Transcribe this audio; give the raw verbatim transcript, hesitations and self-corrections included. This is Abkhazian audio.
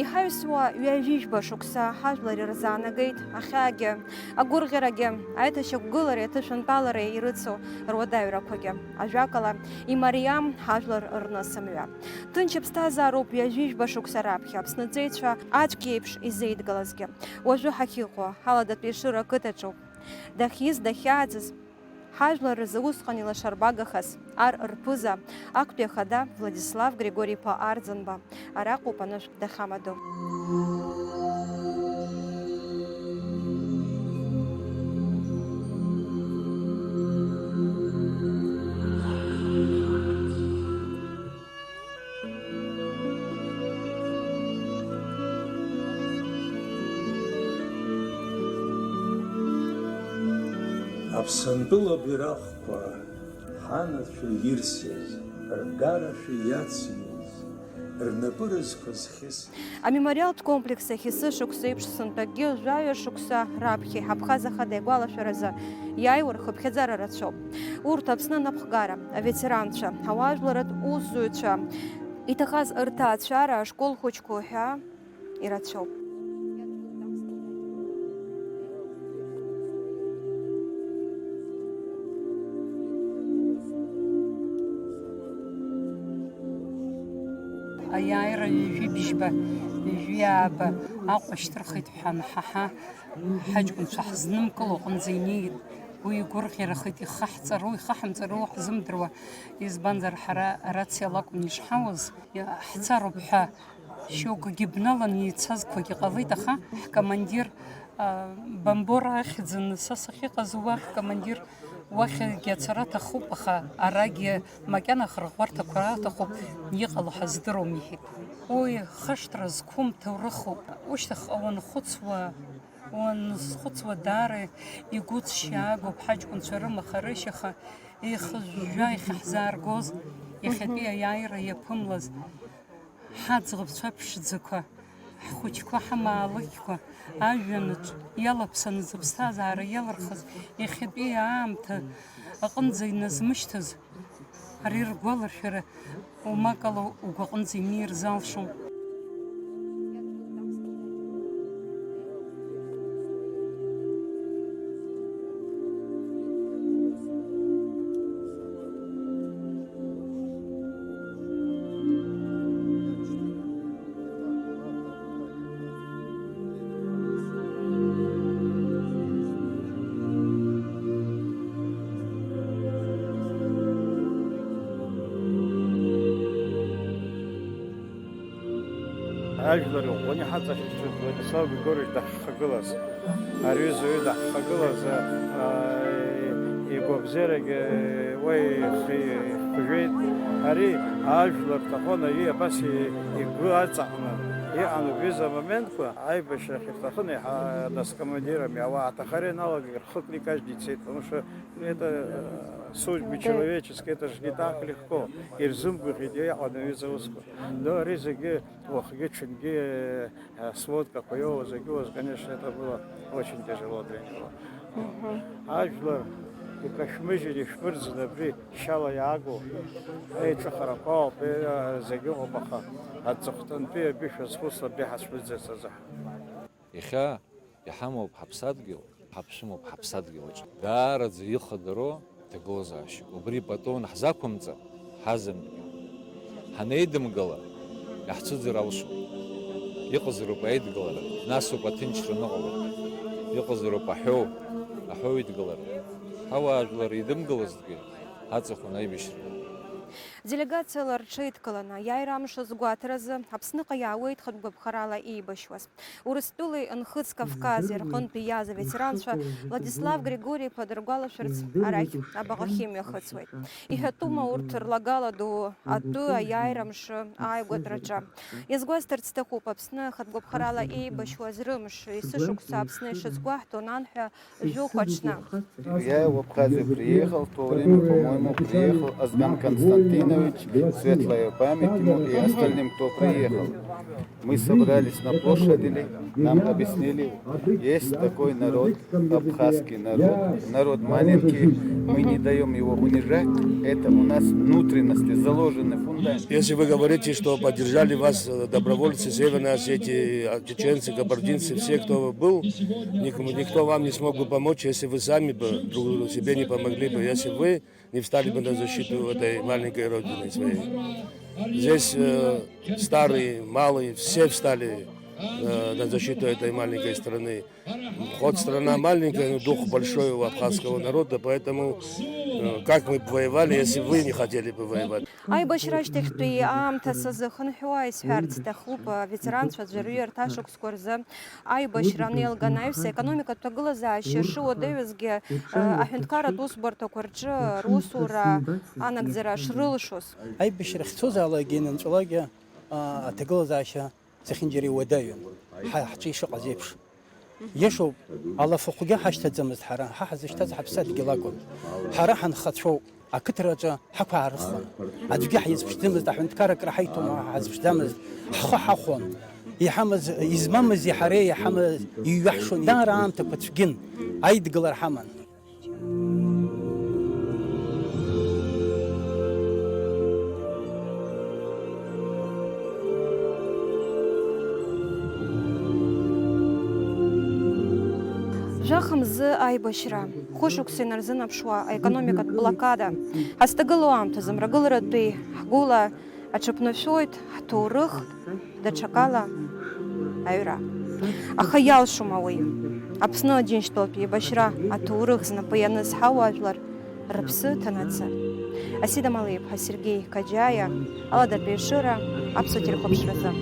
Иҳаҩсуа ҩажәижәба шықәса ҳажәлар ирзаанагеит ахьаагьы, агәырӷьарагьы, аиҭашьақәгылареи аҭышәынтәалареи ирыцу руадаҩрақәагьы. Ажәакала, имариам ҳажәлар рнысымҩа. Ҭынч аԥсҭазаароуп ҩажәижәба шықәса раԥхьа Аԥсны аҵеицәа ацәгьеиԥш изеидгылазгьы. Уажәы ҳахьыҟоу, Аладатәи Ешыра ақыҭаҿоуп. Дахьиз, дахьааӡаз, ҳажәлар рзы усҟан илашарбагахаз, ар рԥыза, актәи ахада Владислав Григори-иԥа Арӡынба араҟоуп анышә дахьамадоу. Аԥсынтәыла абираҟқәа ҳанацәа ирсыз, ргарашәа иациз, рнапы рызқәа зхьысыз. Амемориалтә комплекс ахь есышықәса еиԥш сынтәакгьы жәаҩа шықәса раԥхьа иҳаԥхаз ахада игәалашәаразы иааиуа рхыԥхьаӡара рацәоуп. Урҭ Аԥсны анапхгара, аветеранцәа, ауаажәларратә усзуҩцәа, иҭахаз рҭаацәара, ашкол хәыҷқәа уҳәа ирацәоуп. Аиааира ҩажәи бжьба, ҩажәи ааба Аҟәа шьҭырхит ҳәа анҳаҳа, ҳаҷкәынцәа ҳзнымкыло аҟынӡа инеит. Уи игәырӷьарахеит, ихаҳҵару, ихаҳамҵару ҳзымдыруа, избанзар, ҳара арациала акәын ишҳауаз, ҳцароуп ҳәа шьоукгьы бналан еицазқәагьы ҟалеит, аха ҳкомандир, а, Бамбора ахьӡын са сахьыҟаз, уа ҳкомандир уахьгьы ацара аҭахуп, аха арагьы макьана ахырӷәӷәарҭақәа аҭахуп, иҟало ҳаздыруам, иҳәеит. Уи хашҭра зқәым ҭоурыхуп. Ушьҭахьҟа уанхәыцуа, уанызхәыцуа, даара игәыцшьаагоуп ҳаҷкәынцәа рымаха-рышьаха, еихыжәжәа иахьаҳзааргоз, иахьатәи аиааира иаԥымлаз. Ҳаӡӷабцәа ԥшӡақәа, ҳхәыҷқәа, ҳамаалықьқәа, ажәҩанаҿ иалаԥсаны зыԥсҭазаара иалырхыз, иахьатәи аамҭа аҟынӡа иназмышьҭыз, ари ргәаларшәара умакала угәаҟынӡа инеир залшом. Ажәлар иӷәӷәаны иҳаҵашьцәоит Владислав Григорьевич дахьхагылаз. Ари зуаҩы дахьхагылаз, а, игәабзиарагьы уа ихи-, ихыжәеит. Ари ажәлар рҭахын, ари абас и-, игәы аҵаҟны иҟан убри изы амоментқәа, аибашьра ахьырҭахын, еиҳа нас командирами ауаа аҭахара ианалагеит, рхы кникажьны ицеит, потому что это, э, судьбы человеческие, это же не так легко. Ирзымгәаӷьит иҟан аҩыза аусқәа. Но ари зегьы уахгьы-ҽынгьы, э, сводкақәа иоуа зегьы уаз, конечно, это было очень тяжело для него. Мгм. Ажәлар икашәмыжьын, ишәмырӡын абри шьала иаагоу, аиҿыхарақәа ауп, э, зегьы ыҟоуп, аха аҵыхәтәантәи абри шәазхәыцла абри ҳацәмыӡырц азыҳәан. Иахьа иҳамоуп ҳаԥсадгьыл, ҳаԥшәымоуп ҳаԥсадгьылаҿ. Даараӡа ихадароу ҭагылазаашьоуп. Убри пату ҳзақәымҵар, ҳазымгьы. Ҳанеидымгыла, иаҳцәыӡыр алшоит. Иҟазароуп аидгылара, насоуп аҭынчра аныҟало. Иҟазароуп аҳәоу, аҳәоу идгылара. Ҳауаажәлар идымгылазҭгьы, ҳаҵахон аибашьра. Делегациала рҽеидкыланы аиааира амш азгәаҭаразы Аԥсныҟа иаауеит хатә гәаԥхарала еибашьуаз. Урыстәылеи Нхыҵ Кавкази рҟынтәи иааз аветеранцәа Владислав Григори-иԥа дыргәалашәарц арахь абаҟахь имҩахыҵуеит. Иҳәатәума урҭ рлагала ду атәы аиааира мшы ааигәатәраҿы? Иазгәасҭарц сҭахуп, Аԥсны ахатә гәаԥхарала еибашьуаз рымш, есышықәса Аԥсны ишазгәаҳҭо, нанҳәа Жук Кочна. Я в Абхазию приехал, в то время, по-моему, приехал Азган Константинович, светлая память ему и остальным, кто приехал. Мы собрались на площади, нам объяснили, есть такой народ, абхазский народ, народ маленький, мы не даём его унижать, это у нас внутренности заложены, фундамент. Если вы говорите, что поддержали вас э, добровольцы Северной Осетии, а, чеченцы, кабардинцы, все, кто был, ник- никто вам не смог бы помочь, если вы сами бы друг себе не помогли бы, если вы не встали бы на защиту этой маленькой родины своей. Здесь э, старые, малые, все встали э, на защиту этой маленькой страны. Хоть страна маленькая, но дух большой у абхазского народа, поэтому э, как мы бы воевали, если вы не хотели бы воевать? Аибашьра ашьҭахьтәи аамҭа сазыхынҳәуа исҳәарц сҭахуп, аветеранцәа аӡәырҩы рҭашықәсқәа рзы аибашьра анеилга анаҩс, аекономикатә ҭагылазаашьа шыуадаҩызгьы, аҳәынҭқарратә усбарҭақәа рҿы русура анагӡара шрылшоз. Аибашьра ахьцозаалакгьы, инанҵәалакгьы, аҭагылазаашьа зехьынџьара иуадаҩын, ҳа ҳҿы ишыҟаз еиԥш. Иашоуп, алафахәгьы ҳашьҭаӡамызт ҳара, ҳа ҳазышьҭаз ҳаԥсадгьыл акәын. Ҳара ҳанхацәоуп, ақыҭраҿы ҳақәаарыхуан. Аӡәгьы ҳизԥшӡамызт, аҳәынҭқарра акры ҳаиҭон ҳәа ҳазԥшӡамызт, ҳхы ҳахәон. Иҳамаз, измамыз иҳареи иҳамаз иҩаҳшон, даара аамҭақәа цәгьын, аидгылара ҳаман. Жәаха мзы аибашьра, хәышықәса инарзынаԥшуа аекономикатә блокада, ҳазҭагылоу аамҭазы мрагыларатәи ҳгәыла аҽыԥнашәоит ҳҭоурых, даҽакала аҩра. Аха иалшома уи? Аԥсны Аџьынџьтәылатә еибашьра аҭоурых знапы ианыз ҳауаажәлар рыԥсы ҭанаҵы. Асида Малиаԥҳа, Сергеи Каџьаиа, Аладатәи Ешыра, Аԥсуа телехәаԥшразы.